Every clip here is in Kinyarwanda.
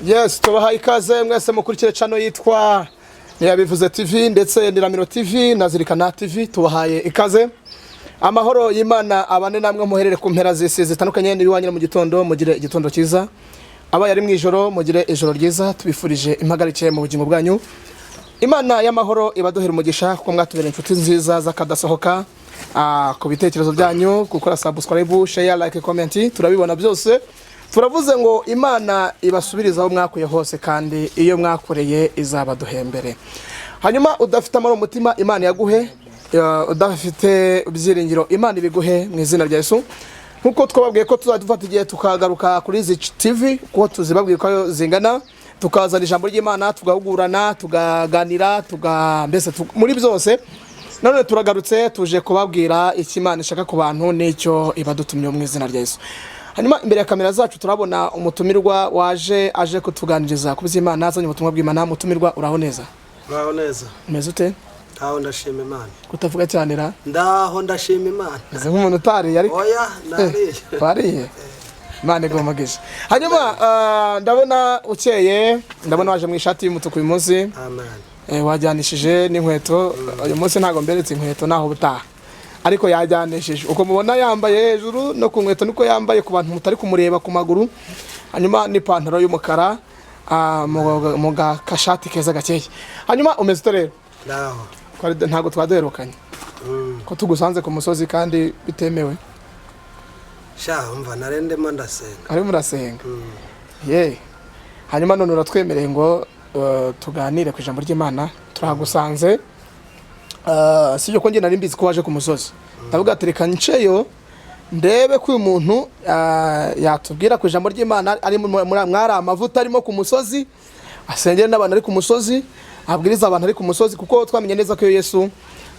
Yes, tubahaye ikaze mwese mukurikire channel yitwa Ntiyabivuze TV ndetse Niramiro TV na Zirikana TV. Tubahaye ikaze. Amahoro y'Imana abane namwe muherere ku mpera z'isi zitandukanye. N'ibiwanyira mu gitondo, mugire igitondo cyiza. Abaye ari mu ijoro, mugire ijoro ryiza. Tubifurije impagarike mu bugingo bwanyu. Imana y'amahoro ibaduhera umugisha kuko mwatubereye inshuti nziza z'akadasohoka. Ku bitekerezo byanyu, gukora subscribe, share, like, comment, turabibona byose. Turavuze ngo Imana ibasubirize aho mwakuye hose, kandi iyo mwakoreye izabaduhembere. Hanyuma udafite amahoro mu mutima, Imana yaguhe. Udafite ibyiringiro, Imana ibiguhe mu izina rya Yesu. Nkuko twababwiye ko tuzajya dufata igihe tukagaruka kuri izi TV, kuko tuzibabwiye ko zingana, tukazana ijambo ry'Imana, tugahugurana, tukaganira, mbese muri byose. None turagarutse, tuje kubabwira icyo Imana ishaka ku bantu n'icyo ibadutumye mu izina rya Yesu. Hanyuma imbere ya kamera zacu turabona umutumirwa waje aje kutuganiriza ku by'Imana, azanye ubutumwa bw'Imana. Mutumirwa, uraho neza? Muraho neza. Umeze ute? Ndaho, ndashima Imana. Kutavuga cyane ra? Ndaho, ndashima Imana. Meze nk'umuntu utariye ariko. Oya, nariye. Wariye? Imana iguhe. Hanyuma ndabona ukeye, ndabona waje mu ishati y'umutuku uyu munsi. Amen. Wajyanishije n'inkweto uyu munsi. Ntabwo mberetse inkweto, naho ubutaha, ariko yajyanishije uko mubona yambaye hejuru no ku nkweto niko yambaye, ku bantu mutari kumureba ku maguru. Hanyuma n'ipantaro y'umukara, mu gakashati keza gakeye. Hanyuma umeze ute rero? Ndaho. Ntabwo twaduherukanye. Ko tugusanze ku musozi kandi bitemewe? Sha, umva, nari ndimo ndasenga. Arimo urasenga ye. Hanyuma none uratwemereye ngo tuganire ku ijambo ry'Imana. Turahagusanze. Si ko njye nari mbizi ko waje ku musozi, ndavuga ati reka nceyo ndebe ko uyu muntu yatubwira ku ijambo ry'Imana ari mwari amavuta arimo ku musozi, asengere n'abantu ari ku musozi, abwiriza abantu ari ku musozi, kuko twamenye neza ko iyo Yesu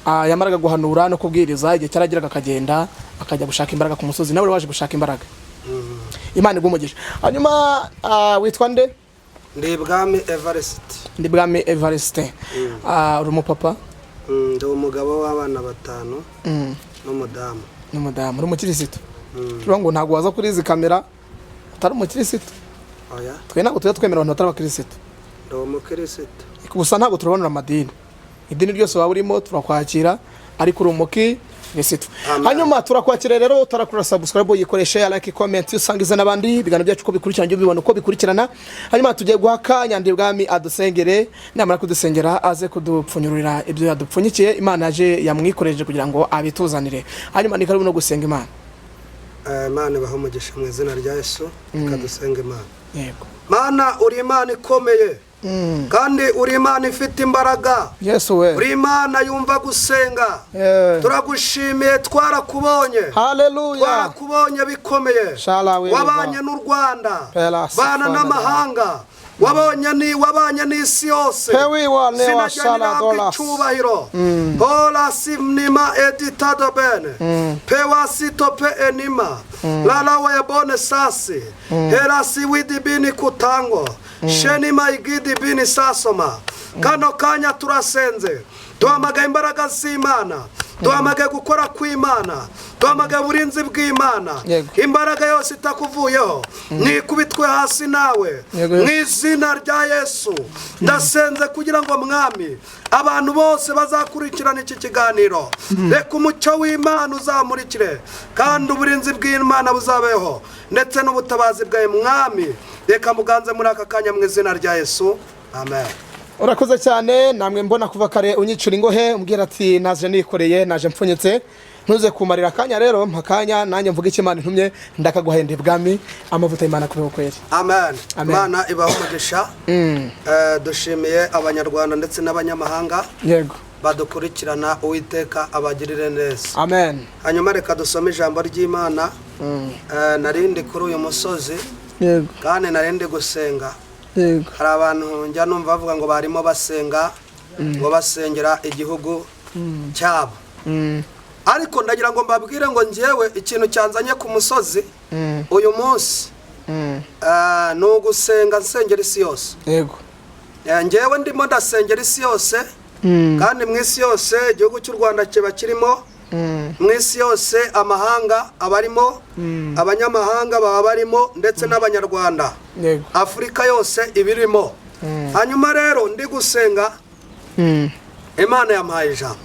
yamaraga guhanura no kubwiriza, igihe cyarageraga akagenda akajya gushaka imbaraga ku musozi. Nawe waje gushaka imbaraga, Imana iguhe umugisha. Hanyuma witwa nde? Ndi Bwami Evariste. Ndi Bwami Evariste. Uri umupapa? Ndi umugabo w'abana batanu n'umudamu. N'umudamu. Uri umukirisitu? Tuvuga ngo ntabwo waza kuri izi kamera utari umukirisitu. Oya. Twe ntabwo tujya twemera abantu batari abakirisitu. Ndi umukirisitu. Gusa ntabwo turabonera amadini. Idini ryose waba urimo turakwakira, ariko uri umukirisitu. Amen. Hanyuma turakwakira rero. Utarakora subscribe, uyikoreshe ya like, comment, usangize n'abandi ibiganiro byacu uko bikurikirana, ujye ubibona uko bikurikirana. Hanyuma tugiye guha akanya Ndibwami adusengere. Namara kudusengera, aze kudupfunyurira ibyo yadupfunyikiye, Imana yaje yamwikoreje kugira ngo abituzanire. Hanyuma ni karibu no gusenga Imana. Imana ibahe umugisha mu izina rya Yesu. Reka dusenga Imana. Yego. Mana, uri Imana ikomeye kandi uri Imana ifite imbaraga. Yesu we. Uri Imana yumva gusenga. Turagushimiye, twarakubonye. Haleluya. Twarakubonye bikomeye. Shala we. Wabanye n'u Rwanda, Pela bana sifana. n'amahanga, wabonye ni wabanye n'isi yose. Pewi wa lewa Izina ryawe shala rihabwe dollars. icyubahiro. Hola simnima editado bene pewa sitope enima lala wayabone sasi herasi widibini kutango shenima igidi bini sasoma. Kano kanya turasenze, duhamagaye imbaraga z'Imana, duhamagaye gukora kw'Imana, duhamagaye uburinzi bw'Imana. Imbaraga yose itakuvuyeho nikubitwe hasi nawe. Mu izina rya Yesu ndasenze kugira ngo, Mwami, abantu bose bazakurikirana iki kiganiro, reka umucyo w'Imana uzamurikire kandi uburinzi bw'Imana buzabeho ndetse n'ubutabazi bwawe. Mwami, reka muganze muri aka kanya mu izina rya Yesu, amen. Urakoze cyane. Namwe mbona kuva kare unyicura ingohe, umbwira ati naje nikoreye, naje mpfunyitse, ntuze kumarira akanya. Rero mpa akanya nanjye mvuge icyo Imana intumye. Ndakaguhenda ibwami. Amavuta y'Imana kubeho kweri. Amen. Amen. Imana ibaha umugisha. Dushimiye Abanyarwanda ndetse n'abanyamahanga badukurikirana. Uwiteka abagirire neza. Amen. Hanyuma reka dusome ijambo ry'Imana. Narindi kuri uyu musozi kandi narindi gusenga. Hari abantu njya numva bavuga ngo barimo basenga, ngo basengera igihugu cyabo, ariko ndagira ngo mbabwire ngo njyewe ikintu cyanzanye ku musozi uyu munsi ni ugusenga, nsengera isi yose. Njyewe ndimo ndasengera isi yose, kandi mu isi yose igihugu cy'u Rwanda kiba kirimo. Mu isi yose, amahanga abarimo, abanyamahanga baba barimo, ndetse n'Abanyarwanda. Afurika yose ibirimo. Hanyuma rero ndi gusenga, Imana yampaye ijambo.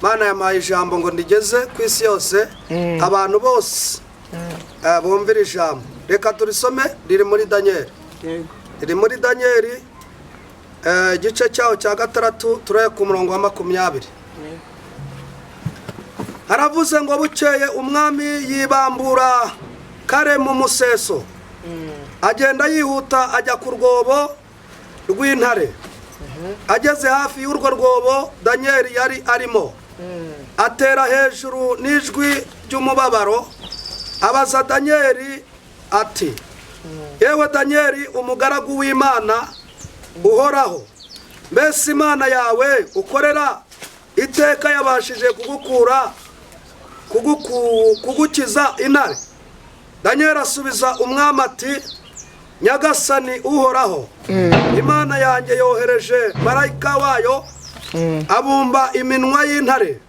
Imana yampaye ijambo ngo ndigeze ku isi yose, abantu bose bumvira ijambo. Reka turisome, riri muri Daniyeli. Riri muri Daniyeli, igice cyaho cya 6, turebe ku murongo wa 20. Haravuze ngo: "Bukeye umwami yibambura kare mu museso, agenda yihuta ajya ku rwobo rw'intare. Ageze hafi y'urwo rwobo Daniyeli yari arimo, atera hejuru n'ijwi ry'umubabaro, abaza Daniyeli ati: 'Yewe Daniyeli, umugaragu w'Imana uhoraho, mbese Imana yawe ukorera iteka yabashije kugukura kugukiza intare?' Daniyeli asubiza umwami ati: 'Nyagasani uhoraho, Imana yanjye yohereje marayika wayo, abumba iminwa y'intare,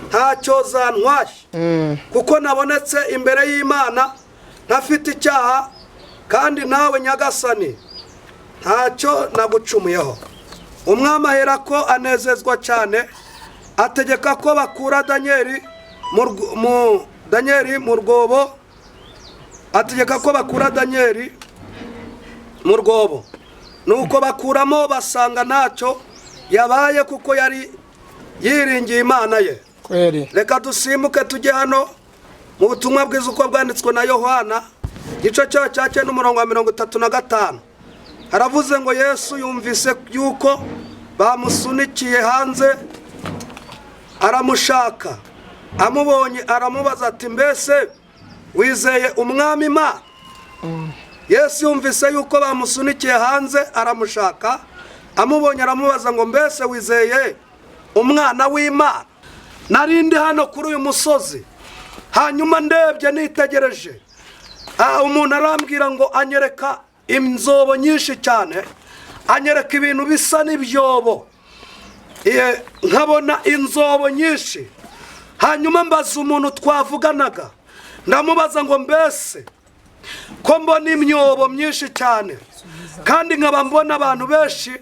ntacyo zantwaye, kuko nabonetse imbere y'Imana ntafite icyaha, kandi nawe nyagasani ntacyo nagucumuyeho.' Umwami aherako anezezwa cyane, ategeka ko bakura Daniyeli mu rwobo, ategeka ko bakura Daniyeli mu rwobo. Nuko bakuramo, basanga ntacyo yabaye, kuko yari yiringiye Imana ye." Reka dusimbuke tujye hano mu butumwa bwiza uko bwanditswe na Yohana, igice cyayo cya 9, umurongo wa 35. Haravuze ngo: "Yesu yumvise yuko bamusunikiye hanze, aramushaka. Amubonye aramubaza ati: 'Mbese wizeye Umwami Imana?'" Yesu yumvise yuko bamusunikiye hanze, aramushaka, amubonye aramubaza ngo: "Mbese wizeye Umwana w'Imana?" Narindi hano kuri uyu musozi, hanyuma ndebye nitegereje, umuntu arambwira ngo anyereka inzobo nyinshi cyane, anyereka ibintu bisa n'ibyobo, nkabona inzobo nyinshi. Hanyuma mbaza umuntu twavuganaga, ndamubaza ngo: "Mbese ko mbona imyobo myinshi cyane, kandi nkaba mbona abantu benshi,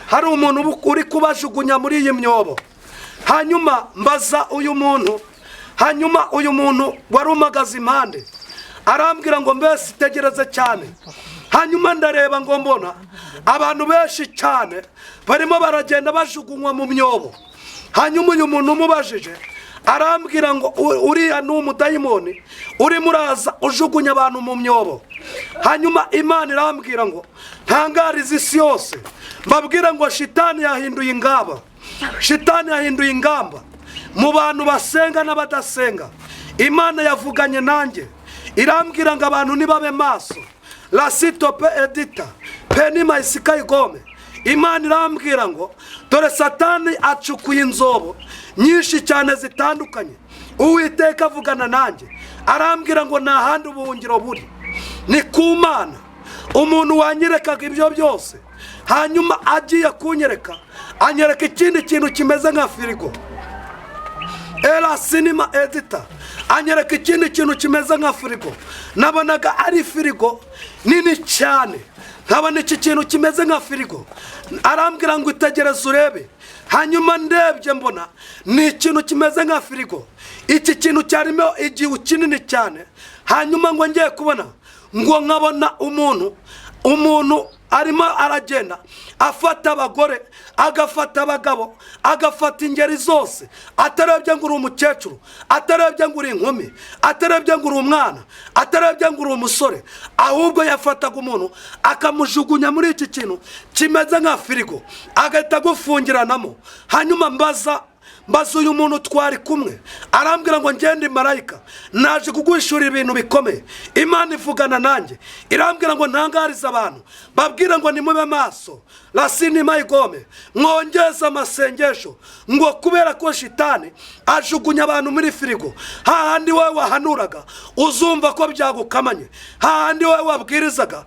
hari umuntu uri kubajugunya muri iyi myobo?" Hanyuma mbaza uyu muntu, hanyuma uyu muntu wari umagaze impande arambwira ngo: "Mbese itegereze cyane." Hanyuma ndareba ngo mbona abantu benshi cyane barimo baragenda bajugunywa mu myobo. Hanyuma uyu muntu umubajije arambwira ngo: "Uriya ni umudayimoni urimo uraza ujugunya abantu mu myobo." Hanyuma Imana irambwira ngo ntangarize isi yose, mbabwire ngo shitani yahinduye ingamba, shitani yahinduye ingamba mu bantu basenga n'abadasenga. Imana yavuganye nanjye irambwira ngo abantu nibabe maso. Lasitope edita penima isikayigome. Imana irambwira ngo dore Satani acukuye inzobo nyinshi cyane zitandukanye. Uwiteka avugana nanjye arambwira ngo nta handi ubuhungiro buri, ni ku Mana. Umuntu wanyerekaga ibyo byose, hanyuma agiye kunyereka, anyereka ikindi kintu kimeze nka firigo. Era sinima edita, anyereka ikindi kintu kimeze nka firigo. Nabonaga ari firigo nini cyane, nkabona iki kintu kimeze nka firigo. Arambwira ngo: "Itegereze urebe." Hanyuma ndebye mbona ni ikintu kimeze nka firigo. Iki kintu cyarimo igihu kinini cyane. Hanyuma ngo ngiye kubona, ngo nkabona umuntu arimo aragenda afata abagore, agafata abagabo, agafata ingeri zose, atarebye ngo uri umukecuru, atarebye ngo uri inkumi, atarebye ngo uri umwana, atarebye ngo uri umusore, ahubwo yafataga umuntu akamujugunya muri iki kintu kimeze nka firigo, agahita agufungiranamo. Hanyuma mbaza uyu muntu twari kumwe, arambwira ngo: "Ngende marayika, naje kuguhishurira ibintu bikomeye." Imana ivugana nanjye irambwira ngo ntangarize abantu, babwire ngo nimube maso, rasini mayigome, mwongeze amasengesho, ngo kubera ko shitani ajugunya abantu muri firigo. Hahandi wowe wahanuraga uzumva ko byagukamanye, hahandi wowe wabwirizaga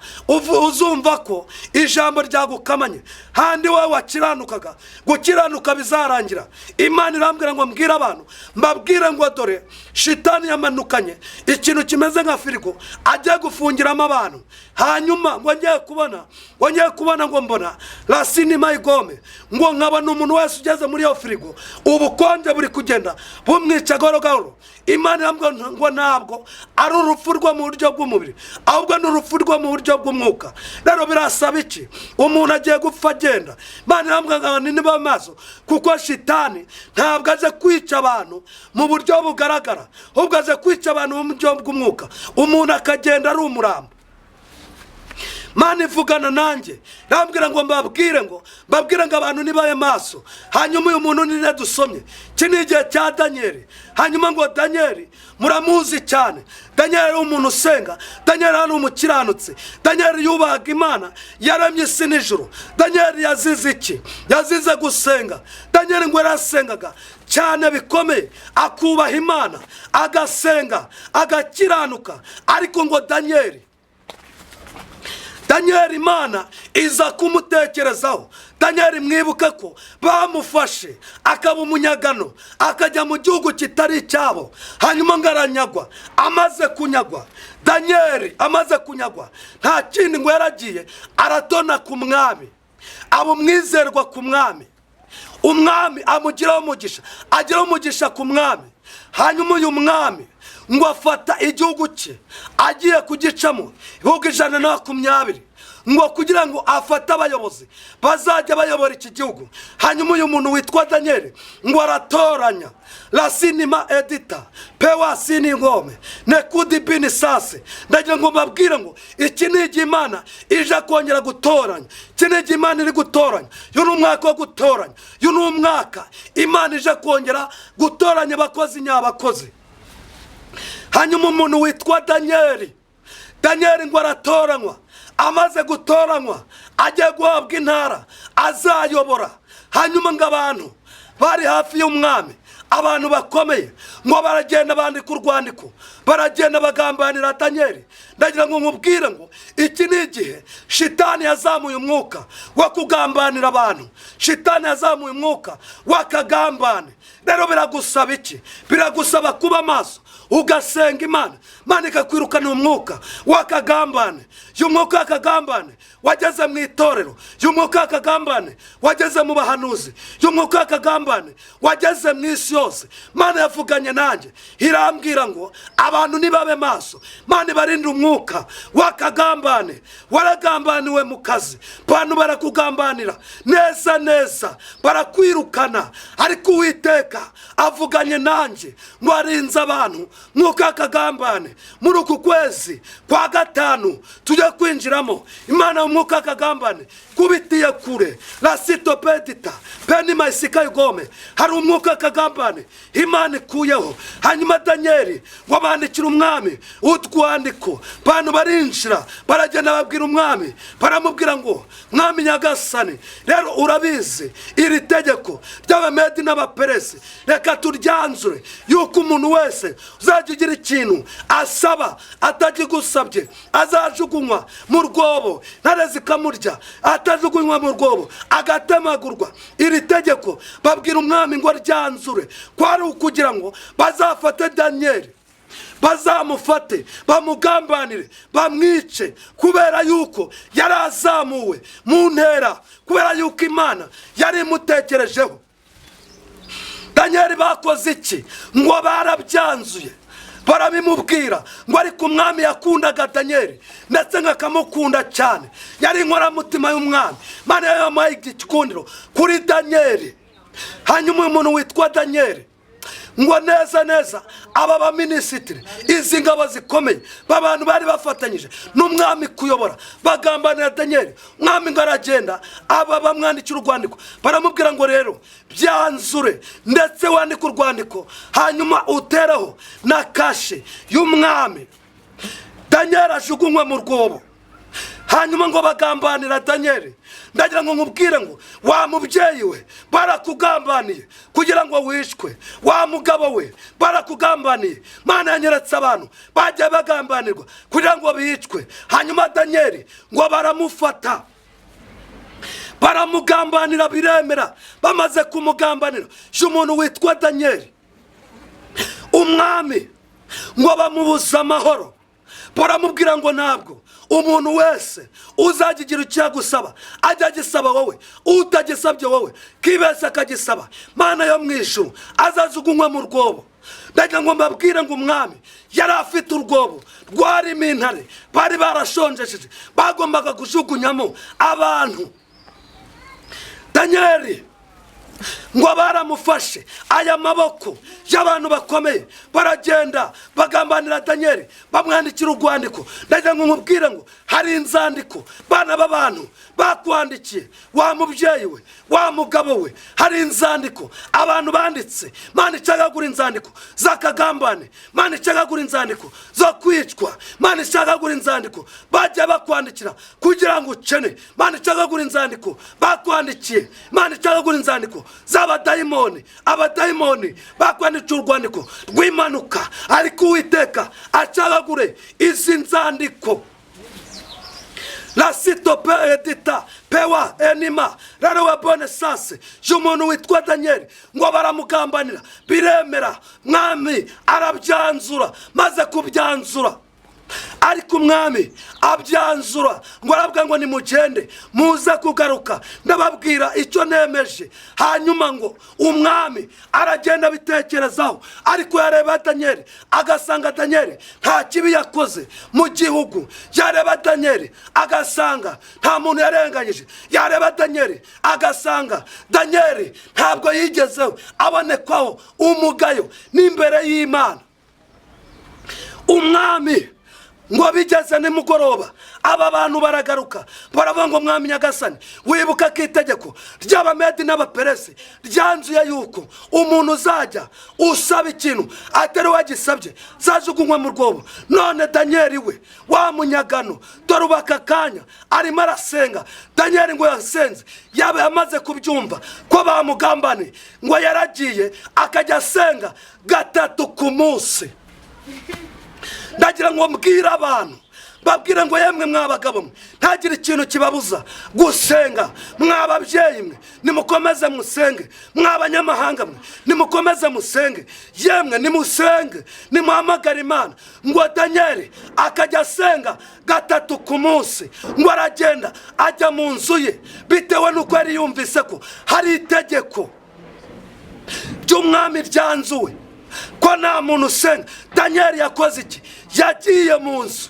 uzumva ko ijambo ryagukamanye, hahandi wowe wakiranukaga gukiranuka bizarangira. Imana ivugana nanjye irambwira ngo Imana irambwira ngo mbwire abantu, mbabwire ngo dore shitani yamanukanye ikintu kimeze nka firigo agiye gufungiramo abantu. Hanyuma ngo ngiye kubona, ngo ngiye kubona, ngo mbona rasini mayigome, ngo nkabona umuntu wese ugeze muri iyo firigo ubukonje buri kugenda bumwica gahoro gahoro. Imana irambwira ngo ntabwo ari urupfu rwo mu buryo bw'umubiri, ahubwo ni urupfu rwo mu buryo bw'umwuka. Rero birasaba iki? Umuntu agiye gupfa agenda. Imana irambwira ngo abantu niba maso, kuko shitani ntabwo aje kwica abantu mu buryo bugaragara, ahubwo aje kwica abantu mu buryo bw'umwuka, umuntu akagenda ari umurambo. Mana ivugana nanjye irambwira ngo mbabwire, ngo mbabwire ngo abantu nibaye maso. Hanyuma uyu muntu nine dusomye, iki ni igihe cya Daniyeli. Hanyuma ngo Daniyeli muramuzi cyane. Daniyeli ari umuntu usenga, Daniyeli ari umukiranutsi, Daniyeli yubahaga Imana yaremye isi n'ijuru. Daniyeli yazize iki? Yazize gusenga. Daniyeli ngo yarasengaga cyane bikomeye, akubaha Imana, agasenga, agakiranuka. Ariko ngo Daniyeli Imana iza kumutekerezaho. Daniyeli mwibuke ko bamufashe akaba umunyagano, akajya mu gihugu kitari icyabo, hanyuma ngo aranyagwa. Amaze kunyagwa, Daniyeli amaze kunyagwa, nta kindi ngo yaragiye aratona ku mwami, aba umwizerwa ku mwami, umwami amugiraho umugisha, agiraho umugisha ku mwami. Hanyuma uyu mwami ngo afata igihugu cye agiye kugicamo ibihugu 120, ngo kugira ngo afate abayobozi bazajya bayobora iki gihugu. Hanyuma uyu muntu witwa Daniyeli ngo aratoranya rasinima edita pewasini ngome nekudi bini sase. Ndagira ngo mbabwire ngo iki ni igihe Imana ije kongera gutoranya, iki ni igihe Imana iri gutoranya. Uyu ni umwaka wo gutoranya, uyu ni umwaka Imana ije kongera gutoranya abakozi nyabakozi. Hanyuma umuntu witwa Daniyeli, Daniyeli ngo aratoranywa. Amaze gutoranywa agiye guhabwa intara azayobora. Hanyuma ngo abantu bari hafi y'umwami, abantu bakomeye, ngo baragenda bandika urwandiko, baragenda bagambanira Daniyeli. Ndagira ngo nkubwire ngo iki ni igihe shitani yazamuye umwuka wo kugambanira abantu, shitani yazamuye umwuka w'akagambane. Rero biragusaba iki? Biragusaba kuba maso, ugasenga Imana, Imana ikakwirukana umwuka w'akagambane. Uyu mwuka w'akagambane wageze mu itorero, uyu mwuka w'akagambane wageze mu bahanuzi, uyu mwuka w'akagambane wageze mu isi yose. Imana yavuganye nanjye irambwira ngo abantu nibabe maso, Imana ibarinde umwuka w'akagambane. Waragambaniwe mu kazi, abantu barakugambanira neza neza, barakwirukana, ariko Uwiteka avuganye nanjye ngo arinze abantu mwuka w'akagambane. Muri uku kwezi kwa gatanu tujye kwinjiramo, Imana umwuka w'akagambane kubitiye kure rasitopedita peni mayisika igome. Hari umwuka w'akagambane Imana ikuyeho. Hanyuma Daniyeli ngo bandikira umwami utwandiko, abantu barinjira baragenda babwira umwami, baramubwira ngo mwami nyagasani, rero urabizi iri tegeko ry'Abamedi n'Abaperesi, reka turyanzure yuko umuntu wese uzajya ugira ikintu asaba atakigusabye azajugunywa mu rwobo, intare zikamurya, atajugunywa mu rwobo agatemagurwa. Iri tegeko babwira umwami ngo ryanzure, kwari ukugira ngo bazafate Daniyeli, bazamufate bamugambanire, bamwice, kubera yuko yari azamuwe mu ntera, kubera yuko Imana yari imutekerejeho. Daniyeli bakoze iki? Ngo barabyanzuye, barabimubwira ngo ariko umwami yakundaga Daniyeli ndetse akamukunda cyane, yari inkoramutima y'umwami. Imana yamuhaye igikundiro kuri Daniyeli. Hanyuma uyu muntu witwa Daniyeli ngo neza neza aba baminisitiri, izi ngabo zikomeye, abantu bari bafatanyije n'umwami kuyobora, bagambanira Daniyeli. Umwami ngo aragenda, aba bamwandikira urwandiko, baramubwira ngo rero byanzure ndetse wandike urwandiko, hanyuma utereho na kashe y'umwami, Daniyeli ajugunywe mu rwobo. Hanyuma ngo bagambanira Daniyeli. Ndagira ngo nkubwire ngo wa mubyeyi we barakugambaniye kugira ngo wishwe, wa mugabo we barakugambaniye. Imana yanyeretse abantu bagiye bagambanirwa kugira ngo bicwe. Hanyuma Daniyeli ngo baramufata, Baramugambanira biremera. Bamaze kumugambanira, umuntu witwa Daniyeli, umwami ngo bamubuze amahoro, baramubwira ngo ntabwo umuntu wese uzajya igira icyo agusaba ajya agisaba wowe, utagisabye wowe kibese akagisaba Mana yo mu ijuru azajugunywe mu rwobo. Ndagira ngo mbabwire ngo umwami yari afite urwobo rwarimo intare, bari barashonjesheje, bagombaga kujugunyamo abantu. Daniyeli ngo baramufashe, aya maboko y'abantu bakomeye baragenda bagambanira Daniyeli, bamwandikira urwandiko. Ndagira ngo nkubwire ngo hari inzandiko bana b'abantu bakwandikiye, wa mubyeyi we, wa mugabo we, hari inzandiko abantu banditse. Mana icagagura inzandiko z'akagambane, Mana icagagura inzandiko zo kwicwa, Mana icagagura inzandiko bagiye bakwandikira kugira ngo ukene, Mana icagagura inzandiko bakwandikiye, Mana icagagura inzandiko z'abadayimoni. Abadayimoni bakwandikiye urwandiko rw'impanuka, ariko Uwiteka acagagure izi nzandiko. Lasito pe edita pewa enima rero wa bone sase y'umuntu witwa Daniyeli ngo baramugambanira biremera, mwami arabyanzura. Maze kubyanzura, ariko umwami abyanzura ngo arabwira ngo nimugende muze kugaruka ndababwira icyo nemeje. Hanyuma ngo umwami aragenda abitekerezaho, ariko yareba Daniyeli agasanga Daniyeli nta kibi yakoze mu gihugu, yareba Daniyeli agasanga nta muntu yarenganyije, yareba Daniyeli agasanga Daniyeli ntabwo yigezeho abonekwaho umugayo n'imbere y'Imana. Umwami ngo bigeze nimugoroba, aba bantu baragaruka baravuga ngo mwami nyagasani, wibuka ko itegeko ry'Abamedi n'Abaperesi ryanzuye yuko umuntu uzajya usaba ikintu atari wagisabye zajugunywe mu rwobo. None Daniyeli we wa munyagano, dore ubu aka kanya arimo arasenga. Daniyeli ngo yasenze, yaba yamaze kubyumva ko bamugambaniye, ngo yaragiye akajya asenga 3 ku munsi. Ndagira ngo mbwire abantu, babwire ngo yemwe mwabagabo mwe, ntagire ikintu kibabuza gusenga. Mwababyeyi mwe, nimukomeze musenge. Mwabanyamahanga mwe, nimukomeze musenge. Yemwe nimusenge, nimuhamagare Imana. Ngo Daniyeli akajya asenga 3 ku munsi, ngo aragenda ajya mu nzu ye bitewe n'uko yari yumvise ko hari itegeko ry'umwami ryanzuwe ko nta muntu usenga. Daniyeli yakoze iki? Yagiye mu nzu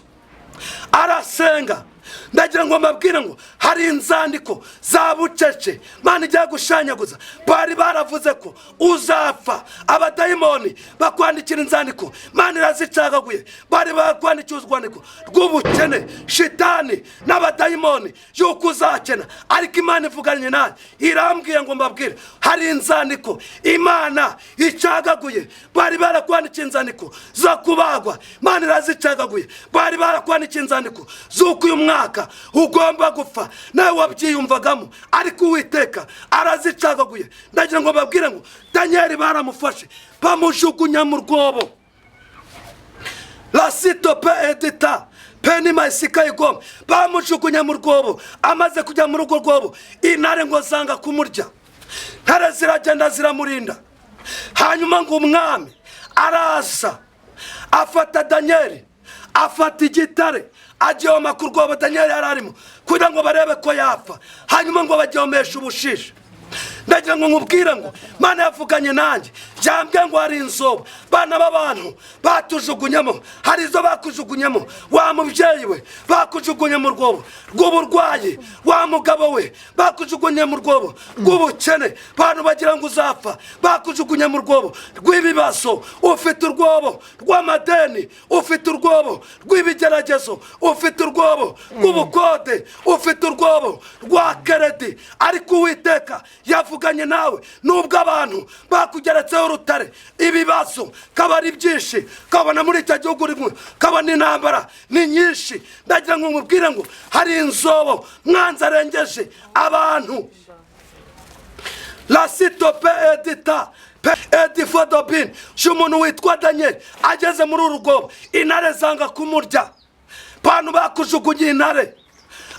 arasenga. Ndagira ngo mbabwire ngo hari inzandiko za bucece Mana igiye gushanyaguza. Bari baravuze ko uzapfa, abadayimoni bakwandikira inzandiko, Mana irazicagaguye. Bari bakwandikiye urwandiko rw'ubukene, shitani n'abadayimoni yuko uzakena, ariko Imana ivuganye nawe irambwiye ngo mbabwire hari inzandiko Imana icagaguye. Bari barakwandikiye inzandiko zo kubagwa, Mana irazicagaguye. Bari barakwandikiye inzandiko z'uko uyu mwaka ugomba gupfa, nawe wabyiyumvagamo, ariko Uwiteka arazicagaguye. Ndagira ngo babwire ngo Daniyeli baramufashe bamujugunya mu rwobo. Lasito pe edita penima isika igoma, bamujugunya mu rwobo. Amaze kujya muri urwo rwobo, intare ngo zanga kumurya, intare ziragenda ziramurinda. Hanyuma ngo umwami araza afata Daniyeli, afata igitare agihoma ku rwobo Daniyeli yari arimo kugira ngo barebe ko yapfa, hanyuma ngo bagihomeshe ubushishi. Ndagira ngo nkubwire ngo Mana yavuganye nanjye, yambwiye ngo hari inzobo bana b'abantu batujugunyemo, hari izo bakujugunyemo wa mubyeyi we, bakujugunye mu rwobo rw'uburwayi, wa mugabo we, bakujugunye mu rwobo rw'ubukene, bantu bagira ngo uzapfa, bakujugunye mu rwobo rw'ibibazo, ufite urwobo rw'amadeni, ufite urwobo rw'ibigeragezo, ufite urwobo rw'ubukode, ufite urwobo rwa keredi, ariko Uwiteka yavuganye nawe. Nubwo abantu bakugeretseho urutare, ibibazo kaba ari byinshi, kabona muri icyo gihugu rimwe, kabona intambara ni nyinshi, ndagira ngo nkubwire ngo hari inzobo mwanza arengeje abantu. Lasito pe edita pe edifodobin, umuntu witwa Daniel ageze muri uru rwobo, intare zanga kumurya. Bantu bakujugunye intare,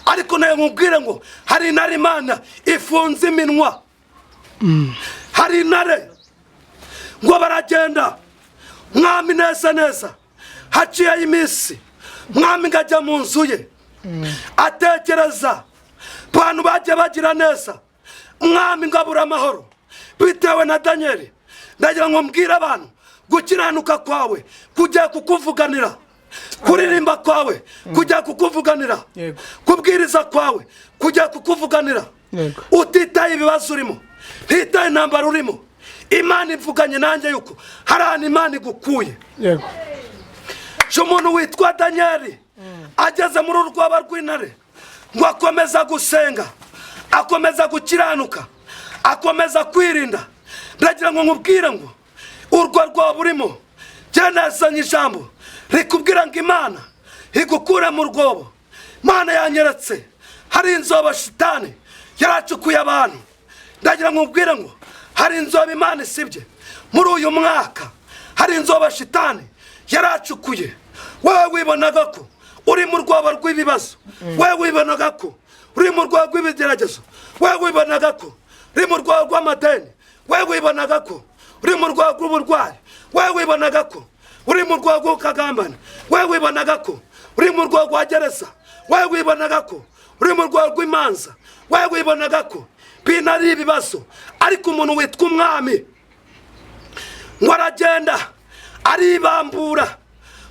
Ariko nawe nkubwire ngo hari intare Imana ifunze iminwa. Hari intare ngo baragenda, mwami neza neza. Haciyeho iminsi, mwami ngo ajya mu nzu ye, atekereza abantu bagiye bagira neza. Mwami ngo abura amahoro bitewe na Daniyeli. Ndagira ngo mbwire abantu, gukiranuka kwawe kujya kukuvuganira, kuririmba kwawe kujya kukuvuganira, kubwiriza kwawe kujya kukuvuganira. Utitaye ibibazo urimo, ntitaye intambara urimo, Imana ivuganye nanjye yuko hari ahantu Imana igukuye. Umuntu witwa Daniyeli ageze muri urwobo rw'intare, ngo akomeza gusenga, akomeza gukiranuka, akomeza kwirinda. Ndagira ngo nkubwire ngo urwo rwobo urimo, nazanye ijambo rikubwira ngo Imana igukure mu rwobo. Imana yanyeretse hari inzobo shitani yaracukuye abantu. Ndagira ngo nkubwire ngo hari inzobo Imana isibye muri uyu mwaka. Hari inzobo shitani yaracukuye. Wowe wibonaga ko uri mu rwobo rw'ibibazo, wowe wibonaga ko uri mu rwobo rw'ibigeragezo, wowe wibonaga ko uri mu rwobo rw'amadeni, wowe wibonaga ko uri mu rwobo rw'uburwayi, wowe wibonaga ko uri mu rwobo rw'ukagambana, wowe wibonaga ko uri mu rwobo rwa gereza, wowe wibonaga ko uri mu rwobo rw'imanza, wowe wibonaga ko bintu ari ibibazo. Ariko umuntu witwa umwami ngo aragenda aribambura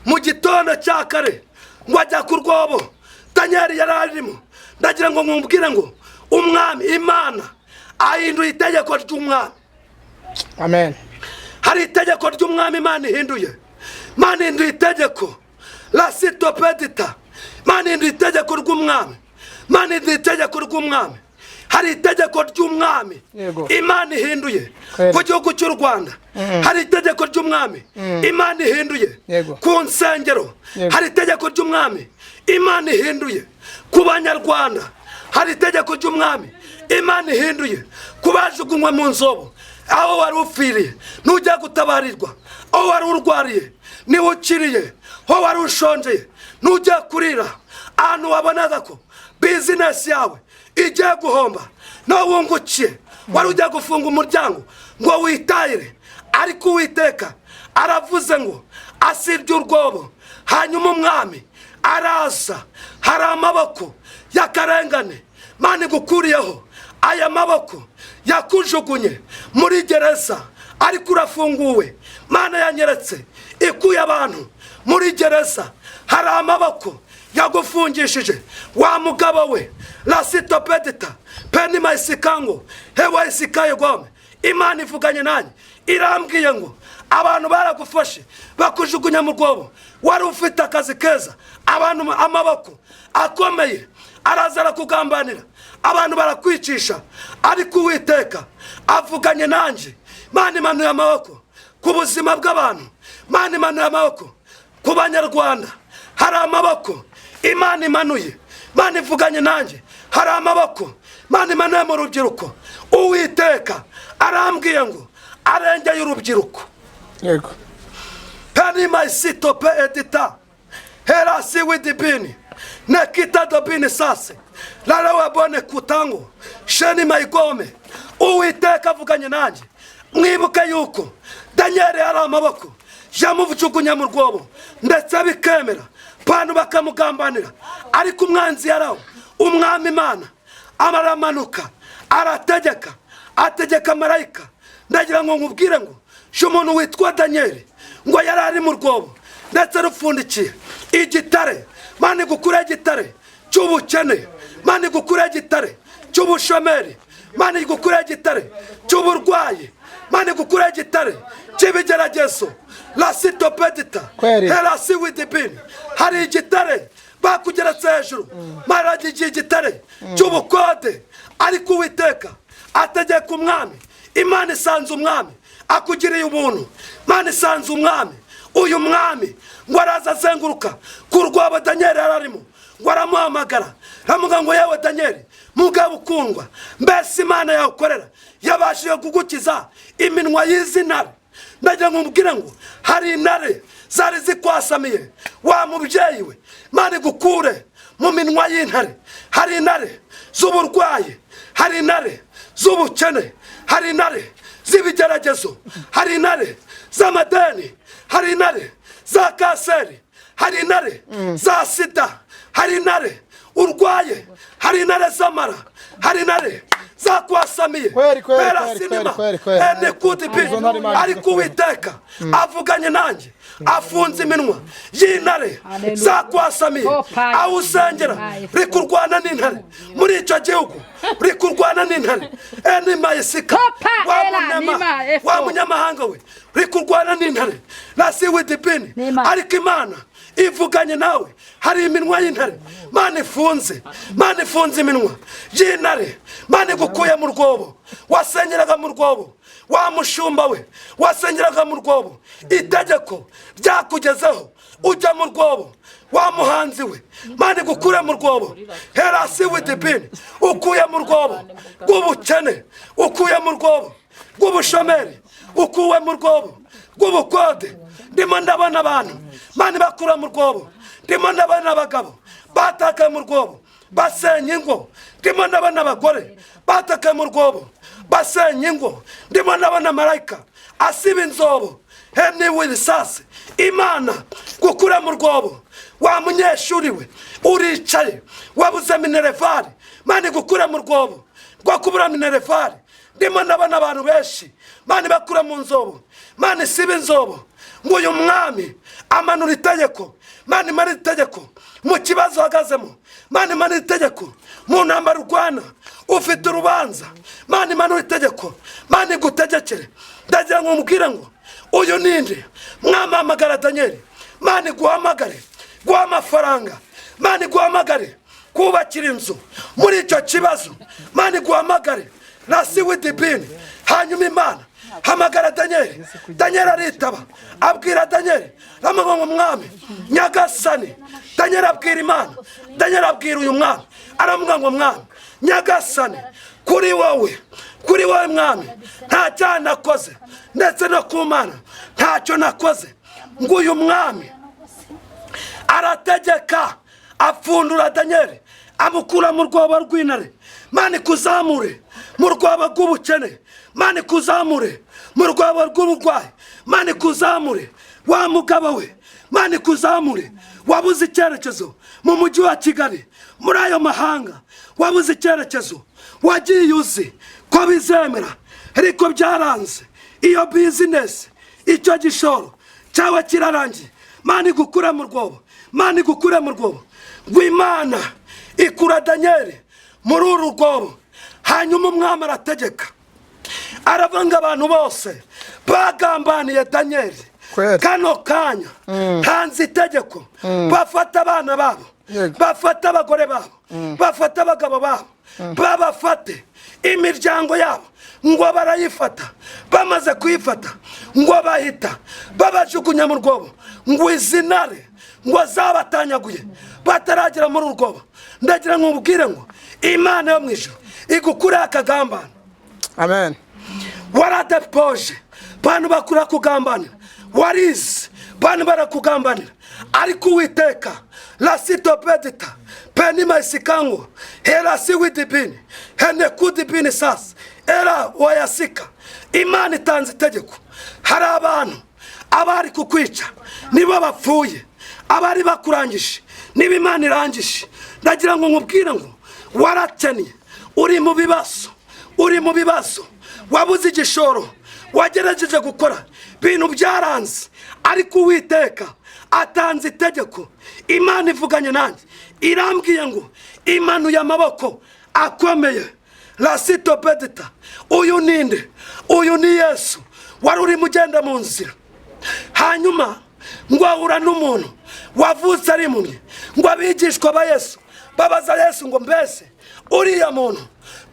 mu gitondo cya kare, ngo ajya ku rwobo Daniyeli yari arimo. Ndagira ngo nkubwire ngo umwami Imana ahinduye itegeko ry'umwami. Amen. Hari itegeko ry'umwami Imana ihinduye. Imana ihinduye itegeko rasitopedita. Imana ihinduye itegeko ry'umwami. Imana ihinduye itegeko ry'umwami. Hari itegeko ry'umwami Imana ihinduye ku gihugu cy'u Rwanda. Hari itegeko ry'umwami Imana ihinduye ku nsengero. Hari itegeko ry'umwami Imana ihinduye ku banyarwanda. Hari itegeko ry'umwami Imana ihinduye ku bajugunywe mu nzobo. Aho wari upfiriye ntujya gutabarirwa, aho wari urwariye niwe ukiriye, aho wari ushonjeye ntujya kurira, ahantu wabonaga ko bizinesi yawe igiye guhomba nawe wungukiye, wari ugiye gufunga umuryango ngo witahire. Ariko Uwiteka aravuze ngo asibye urwobo. Hanyuma umwami araza. Hari amaboko y'akarengane Imana igukuriyeho. Aya maboko yakujugunye muri gereza, ariko urafunguwe. Imana yanyeretse ikuye abantu muri gereza. Hari amaboko yagufungishije wa mugabo we, rasitopedita penima isikango hewa isikaye gome. Imana ivuganye nanjye irambwiye ngo abantu baragufashe bakujugunya mu rwobo. Wari ufite akazi keza, abantu amaboko akomeye araza arakugambanira, abantu barakwicisha. Ariko Uwiteka avuganye nanjye, Imana imanuye amaboko ku buzima bw'abantu, Imana imanuye amaboko ku banyarwanda. Hari amaboko Imana imanuye. Imana ivuganye nanjye, hari amaboko Imana imanuye mu rubyiruko. Uwiteka arambwiye ngo arengeye urubyiruko. Penima isitope edita herasi widibini nekita dobini sase larawabone kutango sheni mayigome. Uwiteka avuganye nanjye, mwibuke yuko Daniyeli hari amaboko yamujugunya mu rwobo ndetse bikemera, abantu bakamugambanira, ariko umwanzi yarawo. Umwami Imana aramanuka arategeka, ategeka marayika. Ndagira ngo nkubwire ngo umuntu witwa Daniyeli ngo yari ari mu rwobo ndetse rupfundikiye igitare. Imana igukure igitare cy'ubukene, Imana igukure igitare cy'ubushomeri, Imana igukure igitare cy'uburwayi, Imana igukure igitare cy'ibigeragezo rasitopedita herasi widibini. Hari igitare bakugeretse hejuru, maragiye igitare cy'ubukode. Ariko Uwiteka ategeka umwami. Imana isanze umwami akugiriye ubuntu. Imana isanze umwami. Uyu mwami ngo araza azenguruka ku rwobo Daniyeli yari arimo, ngo aramuhamagara, aramuga ngo yewe Daniyeli mugabo ukundwa, mbese Imana yawe ukorera yabashije kugukiza iminwa y'izi ntare? Ndagira ngo nkubwire ngo hari intare zari zikwasamiye wa mubyeyi we. Imana igukure Mu minwa y'intare, hari intare z'uburwayi, hari intare z'ubukene, hari intare z'ibigeragezo, hari intare z'amadeni, hari intare za kanseri, hari intare za sida, hari intare urwaye, hari intare z'amara, hari intare zakwasamiye. Kweri, kweri, Pera kweri, sinima, kweri, kweri, kweri. ene kudipi. Izo ntare Imana Ariko Uwiteka avuganye nanjye, afunze iminwa y'intare Hallelujah. zakwasamiye. Opa. Aho usengera rikurwana n'intare, muri icyo gihugu rikurwana n'intare enimayisika. Kopa, Wa ela, munyama, nima, efo. wa munyamahanga we, rikurwana n'intare nasiwidipini. Nima. Ariko Imana ivuganye nawe, hari iminwa y'intare Mana ifunze. Mana ifunze iminwa y'intare. Mana igukuye mu rwobo wasengeraga, mu rwobo wa mushumba we wasengeraga mu rwobo, itegeko ryakugezeho ujya mu rwobo. Wa muhanzi we, Mana igukure mu rwobo. Herasi widipini, ukuye mu rwobo rw'ubukene, ukuye mu rwobo rw'ubushomeri, ukuwe mu rwobo rw'ubukode. Ndimo ndabona abantu Mana bakura mu rwobo. Ndimo ndabona abagabo batakaye mu rwobo basenya ingo. Ndimo ndabona abagore batakaye mu rwobo basenya ingo. Ndimo ndabona marayika asiba inzobo heniwe risasi. Imana gukura mu rwobo. Wa munyeshuri we uricaye wabuze minerval, Mana igukure mu rwobo rwo kubura minerval. Ndimo ndabona abantu benshi Mana bakura mu nzobo. Mana isiba inzobo. Ngo uyu mwami amanura itegeko. Mana imanura itegeko mu kibazo uhagazemo. Mana imanura itegeko mu ntambara urwana, ufite urubanza. Mana imanura itegeko, Mana igutegekere. Ndagira ngo umubwire ngo uyu ninde? Mwamamagara Daniel, Mana iguhamagare guha amafaranga, Mana iguhamagare kubakira inzu muri icyo kibazo, Mana iguhamagare nasiwidipini. Hanyuma Imana hamagara Daniel, Daniel aritaba, abwira Daniel aramuvuga ngo: "Mwami nyagasani." Daniel abwira Imana, Daniel abwira uyu mwami aramuvuga ngo: "Mwami nyagasani, kuri wowe, kuri wowe mwami, nta cyaha nakoze, ndetse no ku Mana ntacyo nakoze." Ngo uyu mwami arategeka, apfundura Daniel, amukura mu rwobo rw'intare. Mana ikuzamure mu rwobo rw'ubukene, Mana ikuzamure mu rwobo rw'uburwayi, Mana ikuzamure. Wa mugabo we, Mana ikuzamure. Wabuze icyerekezo mu mujyi wa Kigali, muri ayo mahanga wabuze icyerekezo, wagiye uzi ko bizemera ariko byaranze. Iyo business, icyo gishoro cyaba kirarangiye. Mana igukure mu rwobo, Mana igukure mu rwobo. Ngo Imana ikura Daniel muri uru rwobo. Hanyuma umwami arategeka, aravuga ngo abantu bose bagambaniye Daniel, Kweli. kano kanya ntanze itegeko, bafata abana babo, bafata abagore babo, bafata abagabo babo, babafate imiryango yabo. Ngo barayifata, bamaze kuyifata ngo bahita babajugunya mu rwobo. Ngo izi ntare ngo zabatanyaguye bataragera muri uru rwobo. Ndagira ngo ubwire ngo Imana yo mu ijuru igukureho akagambane. Amen. Waradepoje, bantu bakura kugambanira, warize, bantu barakugambanira, ariko Uwiteka lasitopedita penimaisikangwa herasi widibini henekudibini sasa era wayasika. Imana itanze itegeko, hari abantu abari kukwica nibo bapfuye, abari bakurangije niba Imana irangije. Ndagira ngo nkubwire ngo warakennye, uri mu bibazo, uri mu bibazo, wabuze igishoro, wagerageje gukora ibintu byaranze, ariko Uwiteka atanze itegeko. Imana ivuganye nanjye irambwiye ngo imanuye amaboko akomeye rasitopedita. Uyu ninde? Uyu ni Yesu wari urimo ugenda mu nzira, hanyuma ngo ahura n'umuntu wavutse ari impumyi. Ngo abigishwa ba Yesu babaza Yesu ngo: "Mbese uriya muntu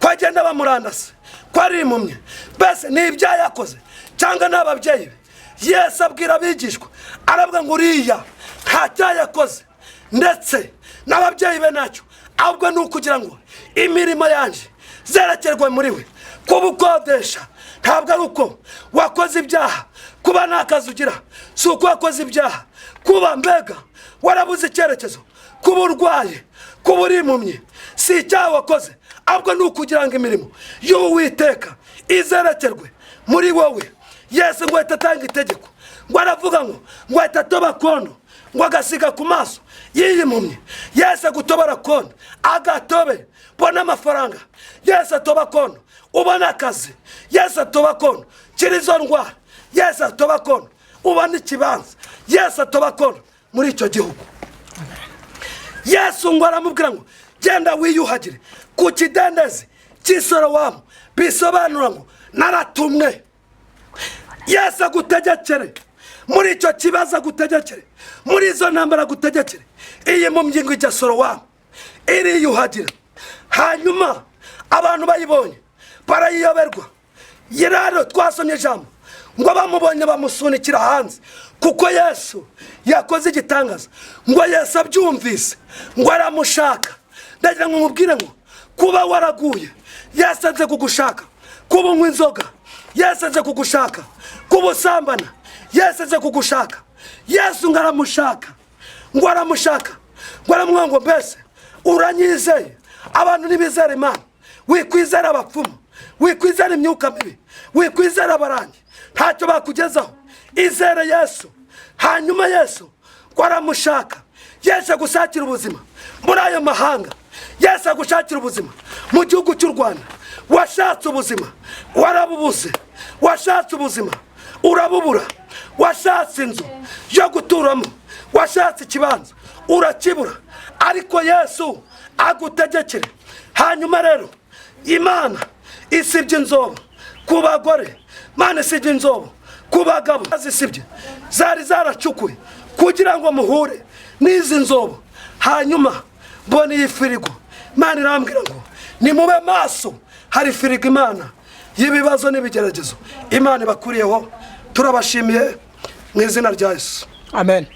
ko agenda bamurandase, ko ari impumyi, mbese ni ibyaha yakoze cyangwa ni ababyeyi be?" Yesu abwira abigishwa aravuga ngo: "Uriya nta cyaha yakoze, ndetse n'ababyeyi be ntacyo, ahubwo ni ukugira ngo imirimo yanjye zerekerwe muri we." Kuba ukodesha ntabwo ari uko wakoze ibyaha, kuba nta kazi ugira si uko wakoze ibyaha, kuba mbega warabuze icyerekezo, kuba urwaye, Kuba uri impumyi si icyaha wakoze, ahubwo ni ukugira ngo imirimo y'Uwiteka izerekerwe muri wowe. Yesu ngo ahita atanga itegeko, ngo aravuga ngo ahita atoba kondo, ngo agasiga ku maso y'iyi mpumyi. Yesu agutobora kondo, agatobe bona amafaranga. Yesu atoba kondo, ubona akazi. Yesu atoba kondo, kira izo ndwara. Yesu atoba kondo, ubona ikibanza. Yesu atoba kondo muri icyo gihugu. Yesu ngo aramubwira ngo genda wiyuhagire ku kidendezi cy'Isorowamu, bisobanura ngo naratumwe. Yesu agutegekere muri icyo kibazo, agutegekere muri izo ntambara, agutegekere. Iyi mpumyi ngo ijya Sorowamu iriyuhagira, hanyuma abantu bayibonye barayiyoberwa. Rero twasomye ijambo ngo bamubonye bamusunikira hanze, kuko Yesu yakoze igitangaza. Ngo Yesu abyumvise ngo aramushaka. Ndagira ngo mubwire ngo kuba waraguye, Yesu aze kugushaka. Kuba unywa inzoga, Yesu aze kugushaka. Kuba usambana, Yesu aze kugushaka. Yesu ngo aramushaka, ngo aramushaka, ngo aramubwira ngo mbese uranyizeye? Abantu ntibizera Imana. Wikwizera abapfumu, wikwizera imyuka mibi, wikwizera abarangi, ntacyo bakugezaho. Izere Yesu. Hanyuma Yesu ngo aramushaka. Yesu agushakira ubuzima muri ayo mahanga. Yesu agushakira ubuzima mu gihugu cy'u Rwanda. Washatse ubuzima warabubuze, washatse ubuzima urabubura, washatse inzu yo guturamo, washatse ikibanza urakibura, ariko Yesu agutegekere. Hanyuma rero Imana isibye inzobo ku bagore, Imana isibye inzobo ku bagabo, zisibye zari zaracukuye kugira ngo muhure n'izi nzobo. Hanyuma mbona iyi firigo, Imana irambwira ngo nimube maso, hari firigo Imana y'ibibazo n'ibigeragezo Imana ibakuriyeho. Turabashimiye mu izina rya Yesu. Amen.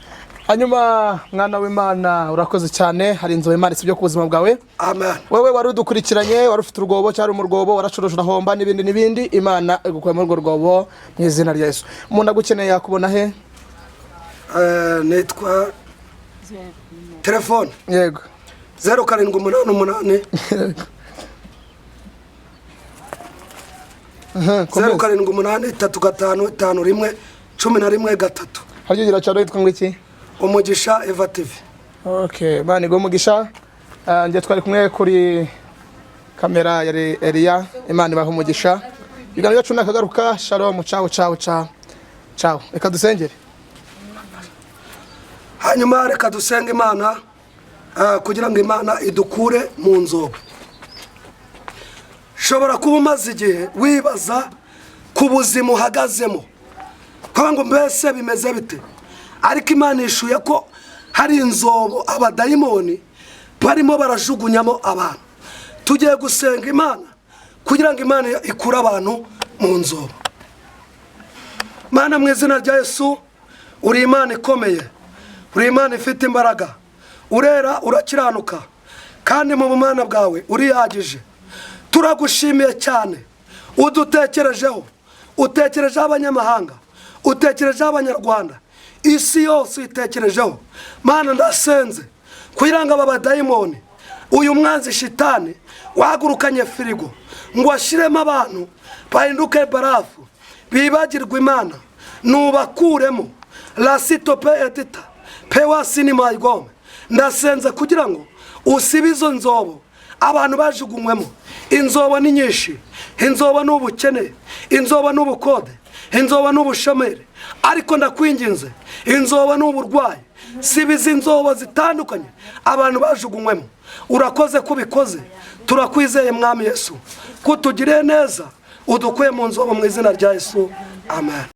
Hanyuma mwana w'Imana, urakoze cyane. Hari inzobo Imana isibye ku buzima bwawe. Amen. Wowe wari udukurikiranye, wari ufite urwobo cyangwa mu rwobo, waracuruje urahomba n'ibindi n'ibindi, Imana igukuye muri urwo rwobo mu izina rya Yesu. Umuntu agukeneye yakubona he? Nitwa telefone Yego. 0788 0783551113. Harya ugira cyaro yitwa ngo iki? Umugisha Eva TV. Okay, Imana iguhe umugisha. Njye twari kumwe kuri kamera yari Eliya. Imana ibahe umugisha. Ibiganiro byacu nakagaruka. Shalom, ciao ciao ciao ciao. Reka dusengere. Hanyuma reka dusenge Imana kugira ngo Imana idukure mu nzobo. Shobora kuba umaze igihe wibaza ku buzima uhagazemo, kugira ngo mbese bimeze bite, ariko Imana ishuye ko hari inzobo abadayimoni barimo barajugunyamo abantu. Tugiye gusenga Imana kugira ngo Imana ikure abantu mu nzobo. Mana, mu izina rya Yesu, uri Imana ikomeye, uri Imana ifite imbaraga, urera, urakiranuka, kandi mu bumana bwawe urihagije. Turagushimiye cyane, udutekerejeho, utekerejeho abanyamahanga, utekerejeho abanyarwanda, isi yose uyitekerejeho. Mana, ndasenze kugira ngo aba badayimoni, uyu mwanzi shitani wahagurukanye firigo ngo ashyiremo abantu bahinduke barafu, bibagirwe Imana, nubakuremo rasito pe edita pe wasini mayigome. Ndasenze kugira ngo usibe izo nzobo abantu bajugunywemo. Inzobo ni nyinshi, inzobo ni ubukene, inzobo ni ubukode, inzobo ni ubushomeri, ariko ndakwinginze, inzobo ni uburwayi. Siba izi nzobo zitandukanye abantu bajugunywemo. Urakoze ko ubikoze, turakwizeye Mwami Yesu ko utugiriye neza, udukuye mu nzobo mu izina rya Yesu, amen.